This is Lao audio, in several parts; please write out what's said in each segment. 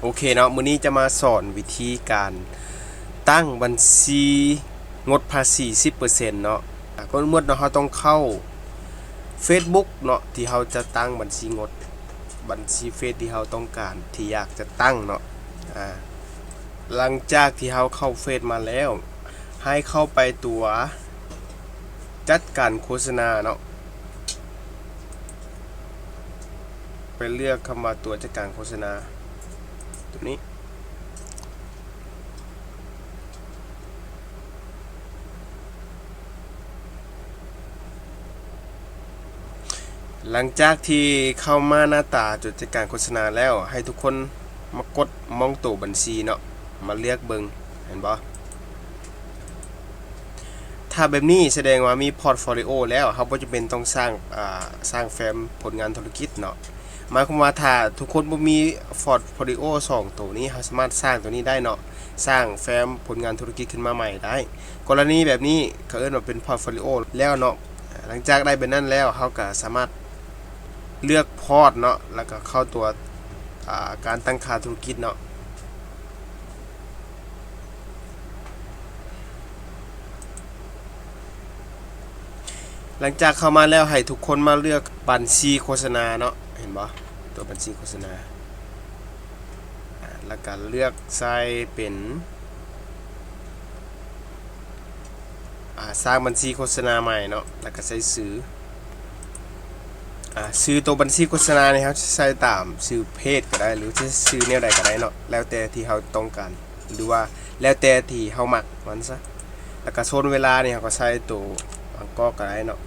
ໂອເຄເນາະ, ມື້ນີ້ຈະມາສອນວິທີການຕັ້ງບັນຊີງົດພາສີສິບເປີເຊັນເນາະ. ກ່ອນອື່ນໝົດເນາະ ເຮົາຕ້ອງເຂົ້າເຟສບຸກເນາະ ທີ່ເຮົາຈະຕັ້ງບັນຊີງົດ, ບັນຊີເຟສທີ່ເຮົາຕ້ອງການທີ່ຢາກຈະຕັ້ງເນາະ. ອາ ຫຼັງຈາກທີ່ເຮົາເຂົ້າເຟສມາແລ້ວ ໃຫ້ເຂົ້າໄປຕົວຈັດການໂຄສະນາເນາະ, ໄປເລືອກຄຳວ່າຕົວຈັດການໂຄສະນາຕົວນີ້. ຫຼັງຈາກທີ່ເຂົ້າມາໜ້າຕາຕົວຈັດການໂຄສະນາແລ້ວ ໃຫ້ທຸກຄົນມາກົດໝ່ອງໂຕບັນຊີເນາະ, ມາເລືອກເບິ່ງ ເຫັນບໍ່? ຖ້າແບບນີ້ສະແດງວ່າມີພອດໂຟລິໂອແລ້ວ, ເຮົາບໍ່ຈຳເປັນຕ້ອງສ້າງ ອາ ສ້າງແຟ້ມຜົນງານທຸລະກິດເນາະ. ໝາຍຄວາມວ່າຖ້າທຸກຄົນບໍ່ມີພອດໂຟລິໂອສອງໂຕນີ້, ເຮົາສາມາດສ້າງໂຕນີ້ໄດ້ເນາະ, ສ້າງແຟ້ມຜົນງານທຸລະກິດຂຶ້ນມາໃໝ່ໄດ້. ກໍລະນີແບບນີ້ເຂົາເອີ້ນວ່າເປັນພອດໂຟລິໂອແລ້ວເນາະ. ຫຼັງຈາກໄດ້ແບບນັ້ນແລ້ວ ເຮົາກໍສາມາດເລືອກພອດເນາະ, ແລ້ວກໍເຂົ້າຕົວ ອາ ການຕັ້ງຄ່າທຸລະກິດເນາະ. ຫຼັງຈາກເຂົ້າມາແລ້ວ ໃຫ້ທຸກຄົນມາເລືອກບັນຊີໂຄສະນາເນາະ, ເຫັນບໍ່? ຕົວບັນຊີໂຄສະນາ ອາ ແລ້ວກໍເລືອກໃສ່ເປັນ ອາ ສ້າງບັນຊີໂຄສະນາໃໝ່ເນາະ, ແລ້ວກໍໃສ່ຊື່ ອາ ຊື່ຕົວບັນຊີໂຄສະນານີ້ ເຮົາຈະໃສ່ຕາມຊື່ເພຈກໍໄດ້ ຫຼືຈະໃສ່ຊື່ແນວໃດກໍໄດ້ເນາະ, ແລ້ວແຕ່ທີ່ເຮົາຕ້ອງການ ຫຼືວ່າແລ້ວແຕ່ທີ່ເຮົາມັກວ່າຊັ້ນຊະ. ແລ້ວກໍໂຊນເວລານີ້ ເຮົາກໍໃສ່ໂຕບາງກອກກໍໄດ້ເນາະ,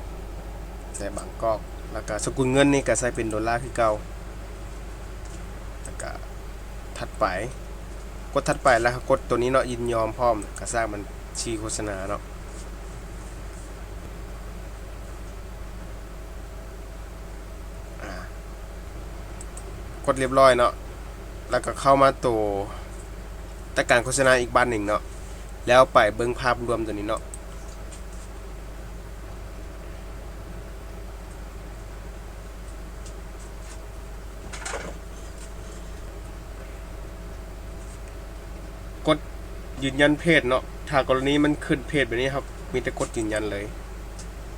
ໃສ່ບາງກອກ. ແລ້ວກໍສະກຸນເງິນນີ້ກໍໃສ່ເປັນໂດລາຄືເກົ່າ. ແລ້ວກໍຖັດໄປ, ກົດຖັດໄປ ແລ້ວກໍກົດໂຕນີ້ເນາະ, ຍິນຍອມພ້ອມ, ກໍສ້າງບັນຊີໂຄສະນາເນາະ. ອາ ກົດລຽບຮ້ອຍເນາະ, ແລ້ວກໍເຂົ້າມາໂຕຈັດການໂຄສະນາອີກບາດໜຶ່ງເນາະ, ແລ້ວໄປເບິ່ງພາບລວມໂຕນີ້ເນາະ. ກົດຢືນຢັນເພຈເນາະ, ຖ້າກໍລະນີມັນຂຶ້ນເພຈແບບນີ້ ເຮົາມີແຕ່ກົດຢືນຢັນເລີຍ,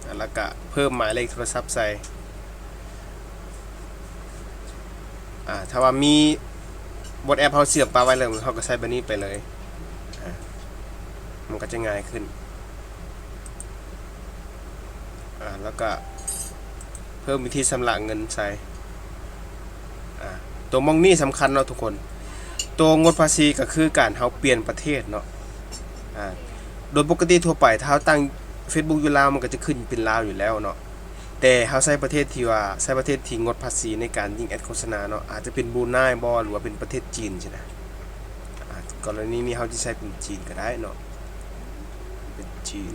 ອາ ແລ້ວກະເພີ່ມໝາຍເລກໂທລະສັບໃສ່. ອາ ຖ້າວ່າມີ WhatsApp ເຮົາເຊື່ອມປະໄວ້ແລ້ວ ເຮົາກໍໃສ່ແບບນີ້ໄປເລີຍ, ອາ ມັນກໍຈະງ່າຍຂຶ້ນ. ອາ ແລ້ວກະເພີ່ມວິທີຊຳລະເງິນໃສ່. ອາ ຕົວໝ່ອງນີ້ສຳຄັນເນາະທຸກຄົນ, ຕົວງົດພາສີກໍຄືການເຮົາປ່ຽນປະເທດເນາະ. ອາ ໂດຍປົກກະຕິທົ່ວໄປ ຖ້າເຮົາຕັ້ງເຟສບຸກຢູ່ລາວ ມັນກໍຈະຂຶ້ນເປັນລາວຢູ່ແລ້ວເນາະ, ແຕ່ເຮົາໃຊ້ປະເທດທີ່ວ່າ ໃຊ້ປະເທດທີ່ງົດພາສີໃນການຍິງແອດໂຄສະນາເນາະ, ອາດຈະເປັນບຣູໄນບໍ ຫຼືວ່າເປັນປະເທດຈີນຊີ້ນະ. ອາ ກໍລະນີນີ້ເຮົາຈະໃຊ້ເປັນຈີນກໍໄດ້ເນາະ, ເປັນຈີນ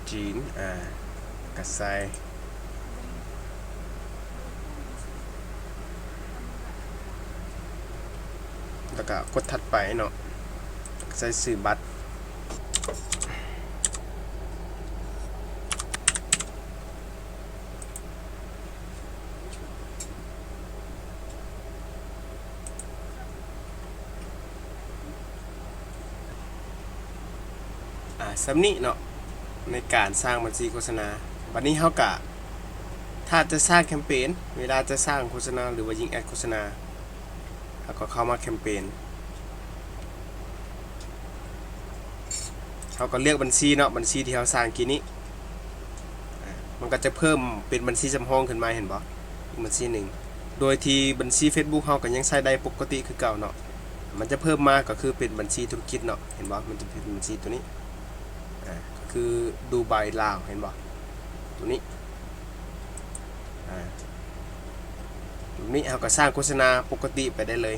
ຈີນ ອາ ກະໃສ່ ແລ້ວກະກົດຖັດໄປເນາະ, ໃສ່ຊື່ບັດ. ອາ ສ່ຳນີ້ເນາະ ໃນການສ້າງບັນຊີໂຄສະນາ. ບັດນີ້ເຮົາກະ ຖ້າຈະສ້າງແຄມເປນ, ເວລາຈະສ້າງໂຄສະນາ ຫຼືວ່າຍິງແອດໂຄສະນາ, ເຮົາກໍເຂົ້າມາແຄມເປນ, ເຮົາກໍເລືອກບັນຊີເນາະ, ບັນຊີທີ່ເຮົາສ້າງກີ້ນີ້. ອາ ມັນກໍຈະເພີ່ມເປັນບັນຊີສຳຮອງຂຶ້ນມາ, ເຫັນບໍ່? ບັນຊີໜຶ່ງ, ໂດຍທີ່ບັນຊີເຟສບຸກເຮົາກໍຍັງໃຊ້ໄດ້ປົກກະຕິຄືເກົ່າເນາະ. ມັນຈະເພີ່ມມາກໍຄືເປັນບັນຊີທຸລະກິດເນາະ, ເຫັນບໍ່? ມັນຈະເປັນບັນຊີຕົວນີ້, ອາ ກໍຄືດູໄບລາວ, ເຫັນບໍ່? ຕົວນີ້, ອາ ຕົວນີ້ເຮົາກໍສ້າງໂຄສະນາປົກກະຕິໄປໄດ້ເລີຍ.